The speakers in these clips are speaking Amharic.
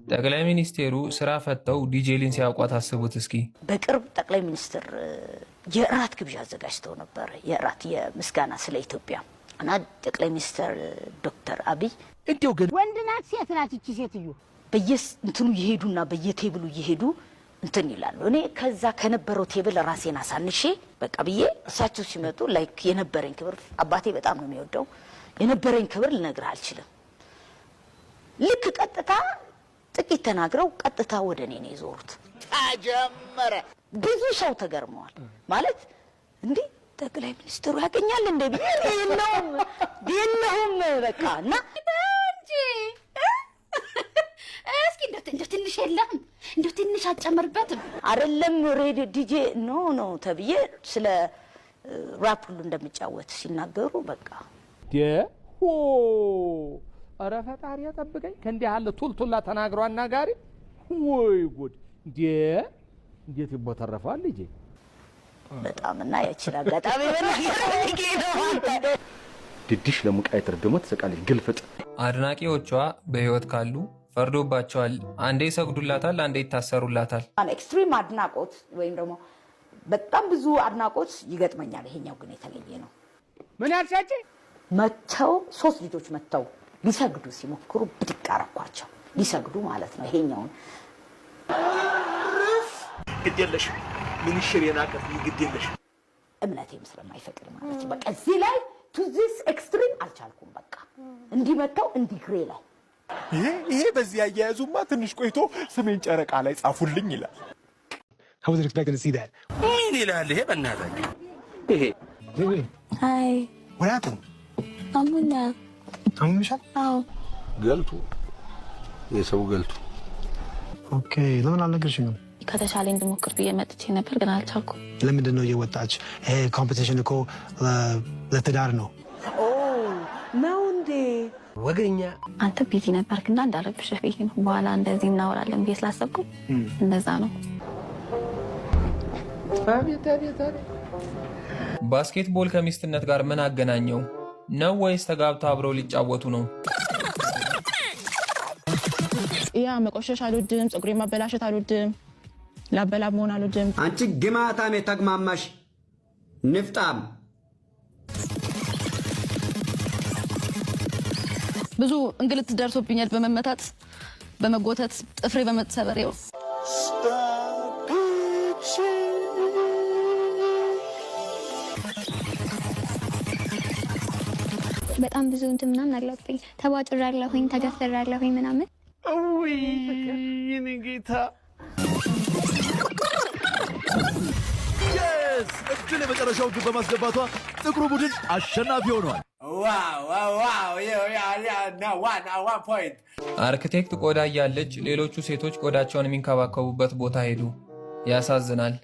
ጠቅላይ ሚኒስቴሩ ስራ ፈተው ዲጄሊን ሲያውቋት አስቡት እስኪ። በቅርብ ጠቅላይ ሚኒስትር የእራት ግብዣ አዘጋጅተው ነበር። የእራት የምስጋና ስለ ኢትዮጵያ እና ጠቅላይ ሚኒስትር ዶክተር አብይ እንዲው ግን ወንድ ናት ሴት ናት እቺ ሴትዮ? በየእንትኑ እየሄዱና በየ table ኡ እየሄዱ እንትን ይላሉ። እኔ ከዛ ከነበረው table ራሴን አሳንሼ በቃ ብዬ እሳቸው ሲመጡ like የነበረኝ ክብር፣ አባቴ በጣም ነው የሚወደው፣ የነበረኝ ክብር ልነግርህ አልችልም። ልክ ቀጥታ ጥቂት ተናግረው ቀጥታ ወደ እኔ ነው የዞሩት። ተጀመረ። ብዙ ሰው ተገርመዋል። ማለት እንዲህ ጠቅላይ ሚኒስትሩ ያገኛል እንደ ብዬ የለውም የለውም በቃ እና እንጂ እስኪ እንደው ትንሽ የለም፣ እንደው ትንሽ አትጨምርበትም? አይደለም ሬዲዮ ዲጄ no no ተብዬ ስለ ራፕ ሁሉ እንደሚጫወት ሲናገሩ በቃ ሆ፣ ኧረ ፈጣሪ ጠብቀኝ ከእንዲህ ያለ ቱልቱላ ተናግሮ አናጋሪ። ወይ ጉድ! እንዴ እንዴት ይቦተረፈዋል ልጄ። በጣም እና ያችን አጋጣሚ መናገር ፈልጌ ነው። አንተ ድድሽ ለሙቃየት ደግሞ ትስቃለች። ግልፍጥ። አድናቂዎቿ በህይወት ካሉ ፈርዶባቸዋል። አንዴ ይሰግዱላታል፣ አንዴ ይታሰሩላታል። Extreme አድናቆት ወይም ደግሞ በጣም ብዙ አድናቆት ይገጥመኛል። ይሄኛው ግን የተለየ ነው። ምን ያልሻጭ? መተው ሶስት ልጆች መተው ሊሰግዱ ሲሞክሩ ብድቅ አረኳቸው። ሊሰግዱ ማለት ነው። ይሄኛውን ግድ የለሽም ምንሽር የናቀፍ ግድ የለሽም። እምነቴም ስለማይፈቅድ ማለት ነው። በቃ እዚህ ላይ to this extreme አልቻልኩም። በቃ እንዲመተው እንዲግሬ ላይ ይሄ በዚህ አያያዙማ ትንሽ ቆይቶ ስሜን ጨረቃ ላይ ጻፉልኝ ይላል። I wasn't expecting to see that. ምን ይላል ይሄ? በእናትህ ይሄ Wait, wait. Hi. What happened? አሞኛል። አሞሻል? አዎ። ገልቱ የሰው ገልቱ። Okay፣ ለምን አልነገርሽኝም? ከተቻለ እንድሞክር ብዬ መጥቼ ነበር ግን አልቻልኩም። ለምንድን ነው እየወጣች? ይሄ competition እኮ ለትዳር ነው። ነው እንዴ? ወገኛ። አንተ busy ነበርክና እንዳረብሽህ ብዬ ነው። በኋላ እንደዚህ እናወራለን ብዬ ስላሰብኩ እንደዛ ነው። አቤት አቤት አቤት! Basketball ከሚስትነት ጋር ምን አገናኘው ነው? ወይስ ተጋብተው አብረው ሊጫወቱ ነው? Yeah፣ መቆሸሽ አልወድም፣ ፀጉሬ ማበላሸት አልወድም፣ ላበላብ መሆን አልወድም። አንቺ ግማታም የተግማማሽ ንፍጣም። ብዙ እንግልት ደርሶብኛል፣ በመመታት፣ በመጎተት፣ ጥፍሬ በመሰበር ይኸው። በጣም ብዙ እንትን ምናምን አለብኝ። ተቧጭሬያለሁኝ፣ ተገፍሬያለሁኝ ምናምን። ውይ የኔ ጌታ። Yes፣ እድል የመጨረሻው ግብ በማስገባቷ ጥቁሩ ቡድን አሸናፊ ሆኗል። Wow, 1 point. አርክቴክት ቆዳ እያለች ሌሎቹ ሴቶች ቆዳቸውን የሚንከባከቡበት ቦታ ሄዱ። ያሳዝናል።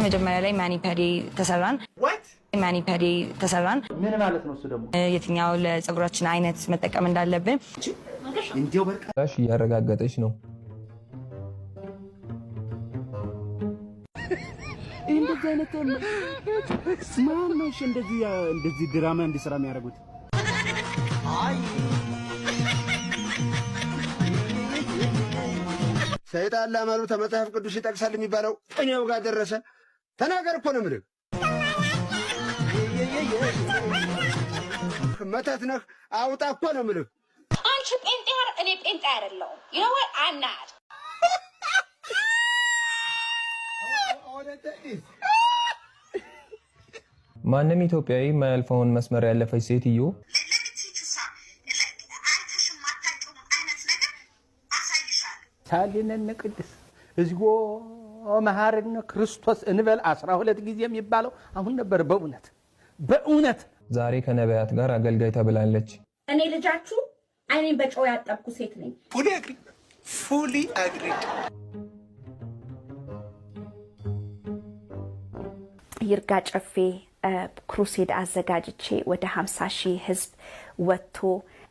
መጀመሪያ ላይ mani pedi ተሰራን። Mani pedi ተሰራን። ምን ማለት ነው እሱ ደግሞ? የትኛው ለፀጉራችን አይነት መጠቀም እንዳለብን። እንዲያው በቃ እያረጋገጠች ነው። እንደዚህ አይነት ማን ነው? እሺ እንደዚህ እንደዚህ ድራማ እንዲሰራ የሚያደርጉት? ሰይጣን ላመሉ ተመጽሐፍ ቅዱስ ይጠቅሳል የሚባለው እኔው ጋር ደረሰ። ተናገር እኮ ነው የምልህ። መተት ነህ አውጣ እኮ ነው የምልህ። አንቺ ጴንጤ አይደል? እኔ ጴንጤ አይደለሁም። You know what? I'm not. ማንም ኢትዮጵያዊ የማያልፈውን መስመር ያለፈች ሴትዮ። ሳሊነነ ቅድስ እግዚኦ መሐረነ ክርስቶስ እንበል 12 ጊዜ የሚባለው አሁን ነበር። በእውነት በእውነት። ዛሬ ከነቢያት ጋር አገልጋይ ተብላለች። እኔ ልጃችሁ አይኔን በጨው ያጠብኩ ሴት ነኝ። Fully agree, fully agreed. ይርጋ ጨፌ crusade አዘጋጅቼ ወደ 50 ሺህ ህዝብ ወጥቶ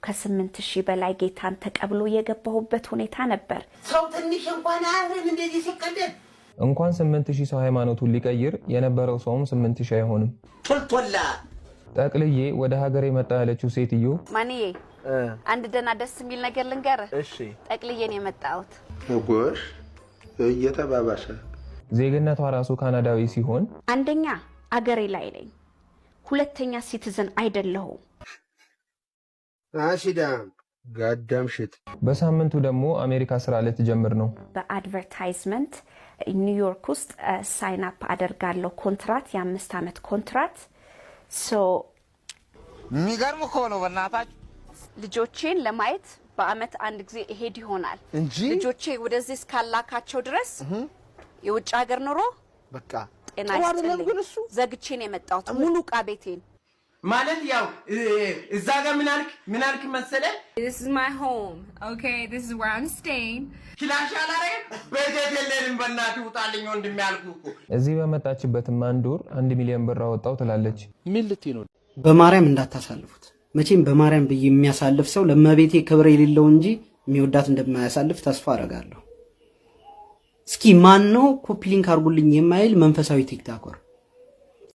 ከ8,000 በላይ ጌታን ተቀብሎ የገባሁበት ሁኔታ ነበር። ሰው ትንሽ እንኳን አያፍርም እንደዚህ ሲቀደድ። እንኳን 8,000 ሰው ሃይማኖቱን ሊቀይር የነበረው ሰውም 8,000 አይሆንም። ቶልቶላ። ጠቅልዬ ወደ ሀገሬ መጣ ያለችው ሴትዮ ማንዬ፣ አንድ ደህና ደስ የሚል ነገር ልንገርህ። እሺ። ጠቅልዬ ነው የመጣሁት። ጎሽ፣ እየተባባሰ። ዜግነቷ ራሱ ካናዳዊ ሲሆን አንደኛ አገሬ ላይ ነኝ፣ ሁለተኛ citizen አይደለሁም። አሲዳም goddamn shit። በሳምንቱ ደግሞ አሜሪካ ስራ ልትጀምር ነው። በ advertisement ኒውዮርክ ውስጥ sign up አደርጋለሁ። ኮንትራት፣ የ5 ዓመት ኮንትራት፣ so የሚገርም እኮ ነው በእናታችሁ። ልጆቼን ለማየት በአመት አንድ ጊዜ እሄድ ይሆናል እንጂ ልጆቼ ወደዚህ እስካላካቸው ድረስ የውጭ ሀገር ኑሮ በቃ ጤና ጥሩ አይደለም። ይስጥልኝ። ግን እሱ ዘግቼ ነው የመጣሁት ሙሉ ዕቃ ቤቴን። ማለት ያው እዛ ጋር ምን አልክ መሰለ? This is my home, okay? This is where I'm staying. ክላሽ አላረግም፣ በጀት የለንም፣ በእናትህ ውጣልኝ ወንድሜ አልኩህ እኮ። እዚህ በመጣችበትም አንድ ወር 1 ሚሊዮን ብር አወጣው ትላለች። ምን ልትይ ነው? በማርያም እንዳታሳልፉት። መቼም በማርያም ብዬ የሚያሳልፍ ሰው ለእመቤቴ ክብር የሌለው እንጂ የሚወዳት እንደማያሳልፍ ተስፋ አደርጋለሁ። እስኪ ማን ነው copy link አድርጉልኝ የማይል መንፈሳዊ TikToker?